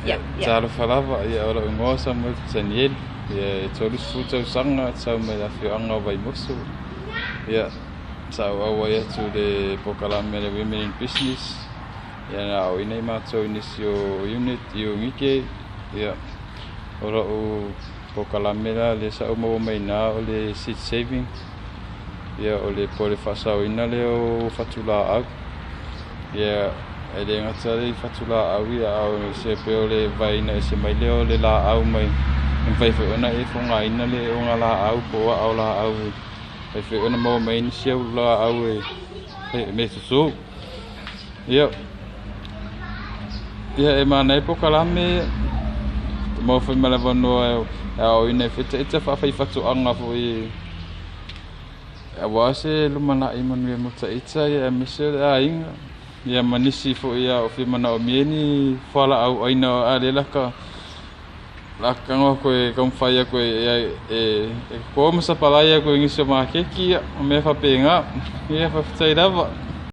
Ia, talofa lava, ia o lou igoa o Samuel Tanielu, ia e 30 tausaga sau mai le afioaga o Vaimoso. Ia, sa ou auai atu i le polokalame a le Women in Business, ia na aoaoina ai matou i nisi o unit i iunite. Ia, o lou polokalame la lea sa ou maua mai i ina o le seed saving, ia o le po o le faasaoina lea o fatulaau. Ia, e le gata i fatulaau ia, a o se pei o le vaeina ese mai lea o le laau mai, e mafai foi ona e faaaogaina le ogalaau po o aa o laau e mafai foi ona maua mai ai nisi au laau e meatoto. Ia, e manaia polokalame, maua foi ma le avanoa e aoaoina ai foi ita faafaifatoaga foi aua se lumanai manuia mo ita, ia aemaise o le aiga. Ia ma nisi foi a o fia manaomia ni fualaau aina a lea laka kago atu e taumafai atu e toto ma sapalai atu i nisi o maketi, ia o mea faapena. Ia, faafetai lava.